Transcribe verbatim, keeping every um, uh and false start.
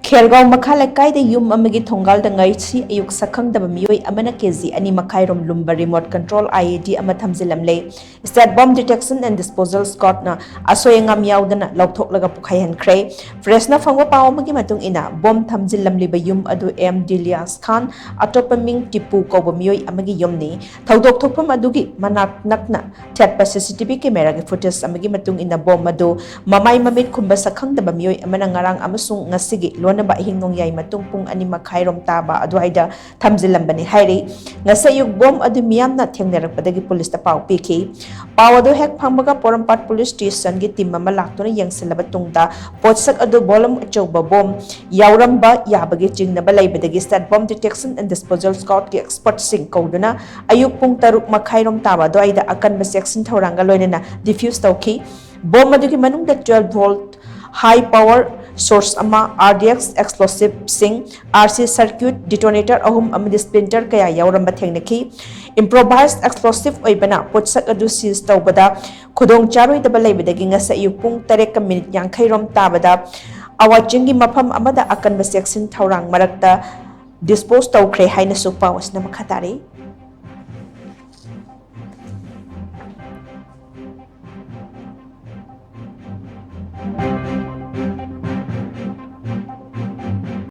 ꯈꯦꯔꯒꯥꯎ ꯃꯈꯥ ꯂꯩꯀꯥꯏꯗ ꯌꯨꯝ ꯑꯃꯒꯤ ꯊꯣꯡꯒꯥꯜꯗ ꯉꯁꯤ ꯑꯌꯨꯛ ꯁꯛꯈꯪꯗꯕ ꯃꯤꯑꯣꯏ ꯑꯃꯅ ꯀꯦ ꯖꯤ ꯑꯅꯤ ꯃꯈꯥꯏ ꯔꯣꯝ ꯂꯨꯝꯕ remote control I E D ꯑꯃ ꯊꯝꯖꯤꯜꯂꯝꯂꯦ꯫ State Bomb Detection and Disposal Squadꯅ ꯑꯁꯣꯏ ꯑꯉꯥꯝ ꯌꯥꯎꯗꯅ ꯂꯧꯊꯣꯛꯂꯒ ꯄꯨꯈꯥꯏꯍꯟꯈ꯭ꯔꯦ꯫ Pressꯅ ꯐꯪꯕ ꯄꯥꯎ ꯑꯃꯒꯤ ꯃꯇꯨꯡ ꯏꯟꯅ, bomb ꯊꯝꯖꯤꯜꯂꯝꯂꯤꯕ ꯌꯨꯝ ꯑꯗꯨ ꯑꯦꯝ ꯗꯤꯂꯤꯌꯥꯁ ꯈꯥꯟ, ꯑꯇꯣꯞꯄ ꯃꯤꯡ ꯇꯤꯄꯨ ꯀꯧꯕ ꯃꯤꯑꯣꯏ ꯑꯃꯒꯤ ꯌꯨꯝꯅꯤ꯫ ꯊꯧꯗꯣꯛ ꯊꯣꯛꯐꯝ ꯑꯗꯨꯒꯤ ꯃꯅꯥꯛ ꯅꯛꯅ ꯊꯦꯠꯄ C C T V cameraꯒꯤ footage ꯑꯃꯒꯤ ꯃꯇꯨꯡ ꯏꯟꯅ, bomb ꯑꯗꯨ ꯃꯃꯥꯏ ꯃꯃꯤꯠ ꯈꯨꯝꯕ ꯁꯛꯈꯪꯗꯕ ꯃꯤꯑꯣꯏ ꯑꯃꯅ ꯉꯔꯥꯡ ꯑꯃꯁꯨꯡ ꯉꯁꯤꯒꯤ ꯂꯣꯟꯅꯕ ꯑꯍꯤꯡ ꯅꯣꯡꯌꯥꯏ ꯃꯇꯨꯡ ꯄꯨꯡ ꯑꯅꯤ ꯃꯈꯥꯏ ꯔꯣꯝ ꯇꯥꯕ ꯑꯗꯨꯋꯥꯏꯗ ꯊꯝꯖꯤꯜꯂꯝꯕꯅꯤ ꯍꯥꯏꯔꯤ꯫ ꯉꯁꯤ ꯑꯌꯨꯛ bomb ꯑꯗꯨ ꯃꯤꯌꯥꯝꯅ ꯊꯦꯡꯅꯔꯛꯄꯗꯒꯤ ꯄꯨꯂꯤꯁꯇ ꯄꯥꯎ ꯄꯤꯈꯤ꯫ ꯄꯥꯎ ꯑꯗꯨ ꯍꯦꯛ ꯐꯪꯕꯒ ꯄꯣꯔꯣꯝꯄꯥꯠ ꯄꯨꯂꯤꯁ ꯁ꯭ꯇꯦꯁꯟꯒꯤ team ꯑꯃ ꯂꯥꯛꯇꯨꯅ ꯌꯦꯡꯁꯤꯜꯂꯕ ꯇꯨꯡꯗ, ꯄꯣꯠꯁꯛ ꯑꯗꯨ ꯕꯣꯂꯨꯝ ꯑꯆꯧꯕ bomb ꯌꯥꯎꯔꯝꯕ ꯌꯥꯕꯒꯤ ꯆꯤꯡꯅꯕ ꯂꯩꯕꯗꯒꯤ State Bomb Detection and Disposal Squadꯀꯤ expertꯁꯤꯡ ꯀꯧꯗꯨꯅ ꯑꯌꯨꯛ ꯄꯨꯡ ꯇꯔꯨꯛ ꯃꯈꯥꯏꯔꯣꯝ ꯇꯥꯕ ꯑꯗꯨꯋꯥꯏꯗ ꯑꯀꯟꯕ ꯆꯦꯛꯁꯤꯟ ꯊꯧꯔꯥꯡꯒ ꯂꯣꯏꯅꯅ defuse ꯇꯧꯈꯤ꯫ Bomb ꯑꯗꯨꯒꯤ ꯃꯅꯨꯡꯗ twelve volt high power source ꯑꯃ, R D X explosiveꯁꯤꯡ, R C circuit detonator ꯑꯍꯨꯝ ꯑꯃꯗꯤ splinter ꯀꯌꯥ ꯌꯥꯎꯔꯝꯕ ꯊꯦꯡꯅꯈꯤ꯫ Improvised explosive ꯑꯣꯏꯕꯅ ꯄꯣꯠꯁꯛ ꯑꯗꯨ seize ꯇꯧꯕꯗ ꯈꯨꯗꯣꯡ ꯆꯥꯔꯣꯏꯗꯕ ꯂꯩꯕꯗꯒꯤ ꯉꯁꯤ ꯑꯌꯨꯛ ꯄꯨꯡ ꯇꯔꯦꯠꯀ ꯃꯤꯅꯤꯠ ꯌꯥꯡꯈꯩ ꯔꯣꯝ ꯇꯥꯕꯗ ꯑꯋꯥ ꯆꯤꯡꯒꯤ ꯃꯐꯝ ꯑꯃꯗ ꯑꯀꯟꯕ ꯆꯦꯛꯁꯤꯟ ꯊꯧꯔꯥꯡ ꯃꯔꯛꯇ dispose ꯇꯧꯈ꯭ꯔꯦ ꯍꯥꯏꯅꯁꯨ ꯄꯥꯎ ꯑꯁꯤꯅ ꯃꯈꯥ ꯇꯥꯔꯤ꯫